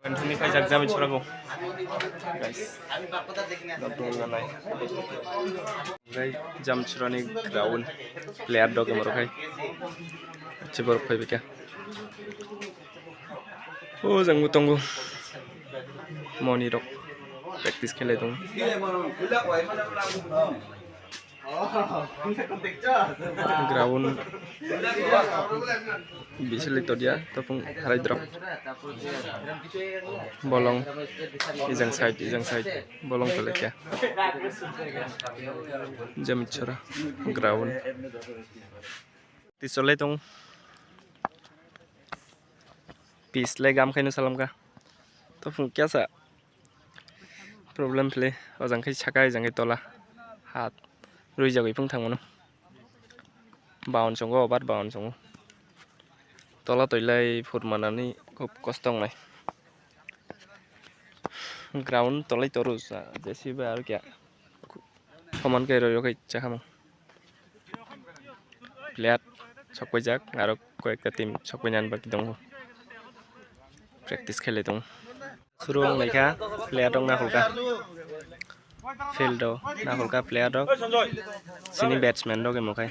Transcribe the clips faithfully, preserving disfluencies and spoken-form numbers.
Kanthani khaijak Jamitsora go. Guys. Nokdol nanai. Gai Jamitsora ni ground player dok emoro khai. Chibor khai bika. O jang tongo. Moni rok practice khelai tongo. Ground bisili todia topung harai drop. Bolong ijang side, ijang side. Bolong pelekya. Jamitsora ground. Tisolai tong. Pislai gam khaino salamkha. Topung kyasa. Problem phle, o jang khe saka, o jang khe tola. Hat rwi jagwi phung thang mano. Baon chongo, obar baon chongo. Tola toilai phur manani khub kosto wngnai. Ground tolai toru sa, jesiba aro kya. Soman khe roi roi khe chakhamung. Player sokpaijak, aro koyekta team sokpainani bagwi tongo. Practice khelai tongo. Suru wng naikha, player rok nakolkha. Field o nakolkha player rok. Chini batsman rok emo khai.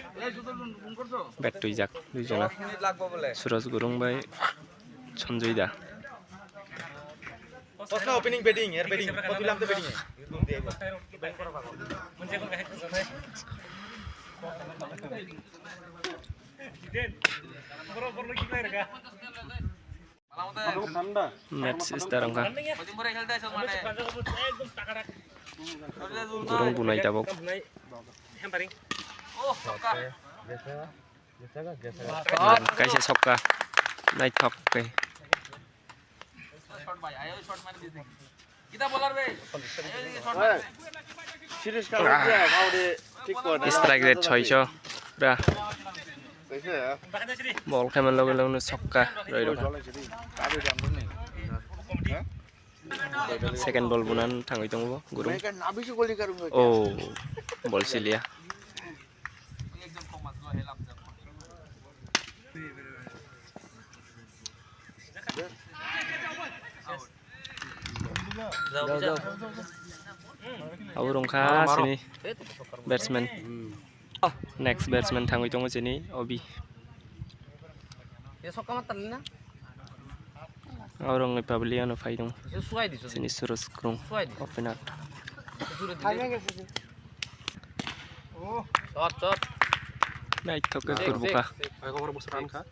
Bat twijak dui jona. Suraj Gurung bai Sanjoy da. First na opening batting, er batting. First bilam te batting hai. Match start wngkha. Gurung bunai tabuk. Kaisa sokka. Naithok khe. Strike rate soicho. Pura. Bol khaima loge loge no sokka roi rokha. Second ball bunan thangwi tongo Gurung. Oh, bol siliya. Abo rungkha sini batsman. Next batsman thangwi tongo sini Obi. Abo rungni pavilion o phai tongo. Sini Suraj Gurung opener. Naithok khe khurbuka.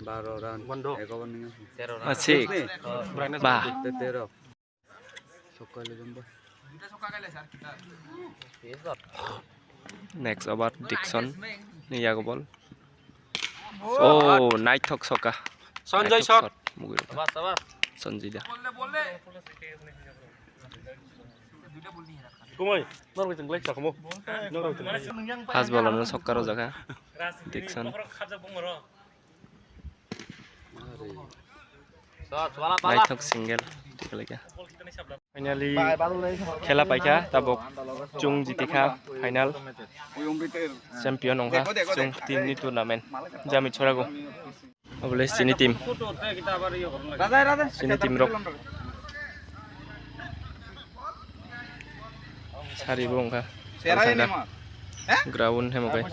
Baro run. Ego nini. Asik. Ba. Next over Dixon ni yago bol. Oh, naithok sokka. Sanjay shot. Mugwi rok. Sanjay da. Kumai, norok jeng like sakamo. First ball ano sokka rojak ha. Dixon. Naithok single. Finally khela paikha tabuk, chwng jitikha final, champion wngkha chwng team ni tournament Jamitsora go. Obole chini team, chini team rok sari bo wngkha. Ground hemo kai.